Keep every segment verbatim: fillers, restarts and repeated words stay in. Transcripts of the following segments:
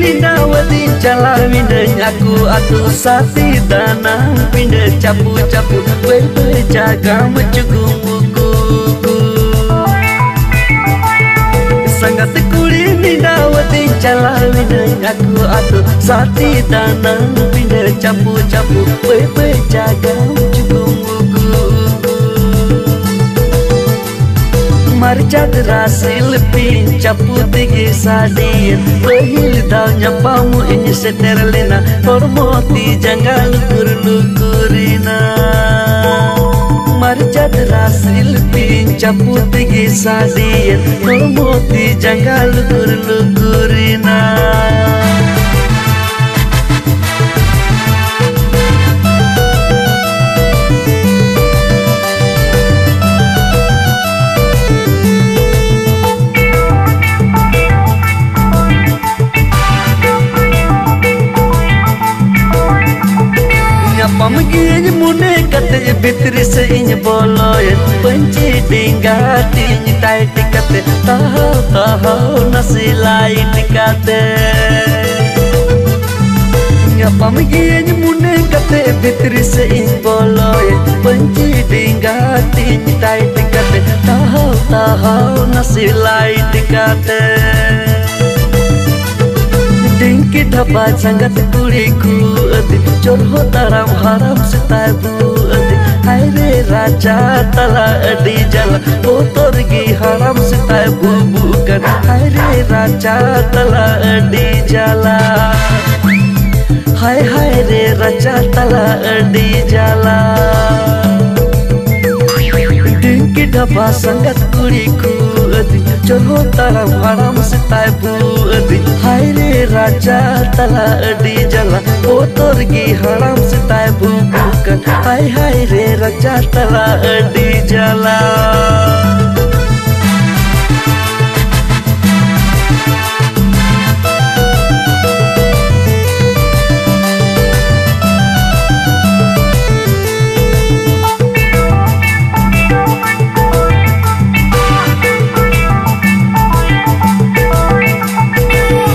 ᱢᱤᱫ ᱫᱷᱟᱣ ᱫᱤᱱ ᱪᱟᱞᱟᱣ ᱮᱱᱟᱹᱧ ᱟᱠᱚ ᱟᱛᱳ ᱥᱟᱛᱤ ᱫᱟᱱᱟᱝ ᱯᱤᱸᱰᱟᱹ ᱪᱟᱯᱩ ᱪᱟᱯᱩ ᱵᱟᱹᱭ ᱵᱟᱹᱭ ᱪᱟᱜᱟᱢ ᱪᱩᱠᱩ ᱢᱩᱠᱩ᱾ ᱥᱟᱸᱜᱟᱛ ᱠᱩᱲᱤ ᱢᱤᱫ ᱫᱷᱟᱣ ᱫᱤᱱ ᱪᱟᱞᱟᱣ ᱮᱱᱟᱹᱧ ᱟᱠᱚ ᱟᱛᱳ ᱥᱟᱛᱤ ᱫᱟᱱᱟᱝ ᱯᱤᱸᱰᱟᱹ ᱪᱟᱯᱩ ᱪᱟᱯᱩ ᱵᱟᱹᱭ ᱵᱟᱹᱭ ᱪᱟᱜᱟᱢ ᱪᱩᱠᱩ ᱢᱩᱠᱩ᱾ ᱢᱟᱨᱪᱟᱫ ᱨᱟᱥᱤᱞ ᱯᱤᱧ ᱪᱟᱯᱩ ᱛᱮᱜᱮ ᱥᱟᱰᱮᱭᱮᱱ ᱯᱟᱹᱦᱤᱞ ᱫᱟᱣ ᱧᱟᱯᱟᱢ ᱤᱧ ᱥᱮᱴᱮᱨ ᱞᱮᱱᱟ ᱦᱚᱲᱢᱚ ᱛᱤ ᱡᱟᱸᱜᱟ ᱞᱩᱠᱩᱨ ᱞᱩᱠᱩᱨᱮᱱᱟ᱾ ᱢᱟᱨᱪᱟᱫ ᱨᱟᱥᱤᱞ ᱯᱤᱧ ᱪᱟᱯᱩ ᱛᱮᱜᱮ ᱥᱟᱰᱮᱭᱮᱱ ᱦᱚᱲᱢᱚ ᱛᱤ ᱡᱟᱸᱜᱟ ᱞᱩᱠᱩᱨ ᱞᱩᱠᱩᱨᱮᱱᱟ᱾ ᱧᱟᱯᱟᱢ ᱜᱤᱭᱟᱹᱧ ᱢᱚᱱᱮ ᱠᱟᱛᱮ ᱵᱷᱤᱛᱨᱤ ᱥᱮᱫ ᱤᱧ ᱵᱚᱞᱚᱭᱮᱱ ᱯᱟᱹᱧᱪᱤ ᱰᱮᱸᱜᱟ ᱛᱤᱧ ᱴᱟᱭᱤᱴ ᱠᱟᱛᱮ ᱛᱟᱦᱟᱣ ᱛᱟᱦᱟᱣ ᱱᱟᱥᱮ ᱞᱟᱭᱤᱴ ᱠᱟᱛᱮ᱾ ᱧᱟᱯᱟᱢ ᱜᱤᱭᱟᱹᱧ ᱢᱚᱱᱮ ᱠᱟᱛᱮ ᱵᱷᱤᱛᱨᱤ ᱥᱮᱫ ᱤᱧ ᱵᱚᱞᱚᱭᱮᱱ ᱯᱟᱹᱧᱪᱤ ᱰᱮᱸᱜᱟ ᱛᱤᱧ ᱴᱟᱭᱤᱴ ᱠᱟᱛᱮ ᱛᱟᱦᱟᱣ ᱛᱟᱦᱟᱣ ᱱᱟᱥᱮ ᱞᱟᱭᱤᱴ ᱠᱟᱛᱮ᱾ ᱰᱷᱤᱝᱠᱤ ᱰᱷᱟᱵᱟ ᱥᱟᱸᱜᱟᱛ ᱠᱩᱲᱤ ᱠᱚ ᱟᱹᱫᱤ ᱪᱚᱨᱦᱚ ᱛᱟᱲᱟᱢ ᱦᱟᱲᱟᱢ ᱥᱮᱛᱟᱭ ᱵᱩ ᱟᱹᱫᱤ ᱦᱟᱭ ᱨᱮ ᱨᱟᱪᱟ ᱛᱟᱞᱟ ᱟᱹᱰᱤ ᱡᱟᱞᱟ ᱵᱚᱛᱚᱨ ᱜᱮ ᱦᱟᱲᱟᱢ ᱥᱮᱛᱟᱭ ᱵᱩᱵᱩ ᱠᱟᱱ ᱦᱟᱭ ᱨᱮ ᱨᱟᱪᱟ ᱛᱟᱞᱟ ᱟᱹᱰᱤ ᱡᱟᱞᱟ᱾ ᱦᱟᱭ ᱦᱟᱭ ᱨᱮ ᱨᱟᱪᱟ ᱛᱟᱞᱟ ᱟᱹᱰᱤ ᱡᱟᱞᱟ᱾ ᱰᱷᱤᱝᱠᱤ ᱰᱷᱟᱵᱟ ᱥᱟᱸᱜᱟᱛ ᱠᱩᱲᱤ ᱠᱚ ᱟᱹᱫᱤ ᱪᱚᱞᱚ ᱛᱟᱲᱟᱢ ᱦᱟᱲᱟᱢ ᱥᱮᱛᱟᱭ ᱵᱩ ᱟᱹᱫᱤ ᱦᱟᱭ ᱨᱮ ᱨᱟᱪᱟ ᱛᱟᱞᱟ ᱟᱹᱰᱤ ᱡᱟᱞᱟ᱾ ᱵᱚᱛᱚᱨ ᱜᱮ ᱦᱟᱲᱟᱢ ᱥᱮᱛᱟᱭ ᱵᱩ ᱵᱩ ᱠᱟᱱ ᱦᱟᱭ ᱦᱟᱭ ᱨᱮ ᱨᱟᱪᱟ ᱛᱟᱞᱟ ᱟᱹᱰᱤ ᱡᱟᱞᱟ᱾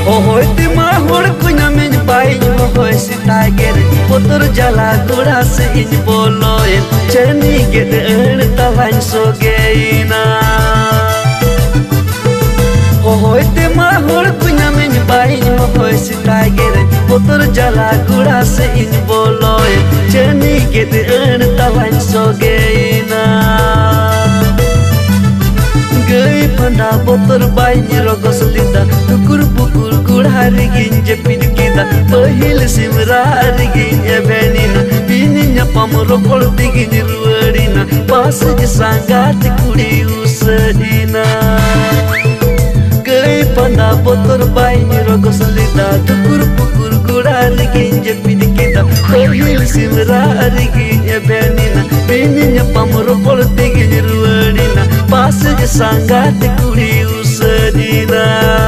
ᱦᱚᱦᱚᱭ ᱛᱮᱢᱟ ᱥᱮᱛᱟᱜ ᱜᱮ ᱵᱚᱛᱚᱨ ᱡᱟᱞᱟ ᱜᱚᱲᱟ ᱥᱮᱫ ᱤᱧ ᱵᱚᱞᱚᱭᱮᱱ, ᱪᱷᱟᱹᱱᱤ ᱜᱮᱫ ᱟᱹᱲ ᱛᱟᱞᱟᱧ ᱥᱚᱜᱮᱭᱮᱱᱟ᱾ ᱦᱚᱦᱚᱭ ᱛᱮᱢᱟ ᱦᱚᱲ ᱠᱚ ᱧᱟᱢᱤᱧ ᱵᱟᱭᱤᱧ ᱦᱚᱦᱚᱭ, ᱥᱮᱛᱟᱜ ᱜᱮ ᱵᱚᱛᱚᱨ ᱡᱟᱞᱟ ᱜᱚᱲᱟ ᱥᱮᱫ ᱤᱧ ᱵᱚᱞᱚᱭᱮᱱ, ᱪᱷᱟᱹᱱᱤ ᱜᱮᱫ ᱟᱹᱲ ᱛᱟᱞᱟᱧ ᱥᱚᱜᱮᱭᱮᱱᱟ᱾ ᱜᱟᱹᱭ ᱯᱷᱟᱸᱫᱟ ᱵᱚᱛᱚᱨ ᱵᱟᱹᱧ ᱨᱚᱜᱚᱥ ᱞᱮᱫᱟ, ᱴᱩᱠᱩᱨ ᱯᱩᱠᱩᱨ ᱜᱚᱲᱟ ᱨᱮᱜᱮᱧ ᱡᱟᱹᱯᱤᱫ ᱠᱮᱫᱟ᱾ ᱯᱟᱹᱦᱤᱞ ᱥᱤᱢ ᱨᱟᱜ ᱨᱮᱜᱮᱧ ᱮᱵᱷᱮᱱᱮᱱᱟ, ᱵᱤᱱ ᱧᱟᱯᱟᱢ ᱨᱚᱯᱚᱲ ᱛᱮᱜᱮᱧ ᱨᱩᱣᱟᱹᱲᱮᱱᱟ᱾ ᱯᱟᱥᱮᱡ ᱥᱟᱸᱜᱟᱛ ᱠᱩᱲᱤ ᱩᱥᱟᱹᱫ ᱮᱱᱟ᱾ ᱜᱟᱹᱭ ᱯᱷᱟᱸᱫᱟ ᱵᱚᱛᱚᱨ ᱵᱟᱹᱧ ᱨᱚᱜᱚᱥ ᱞᱮᱫᱟ, ᱴᱩᱠᱩᱨ ᱯᱩᱠᱩᱨ ᱜᱚᱲᱟ ᱨᱮᱜᱮᱧ ᱡᱟᱹᱯᱤᱫ ᱠᱮᱫᱟ᱾ ᱯᱟᱹᱦᱤᱞ ᱥᱤᱢ ᱨᱟᱜ ᱨᱮᱜᱮᱧ ᱮᱵᱷᱮᱱᱮᱱᱟ, ᱵᱤᱱ ᱧᱟᱯᱟᱢ ᱨᱚᱯᱚᱲ ᱛᱮᱜᱮᱧ ᱨᱩᱣᱟᱹᱲᱮᱱᱟ᱾ ᱯᱟᱥᱮᱡ ᱥᱟᱸᱜᱟᱛ ᱠᱩᱲᱤ ᱩᱥᱟᱹᱫ ᱮᱱᱟ᱾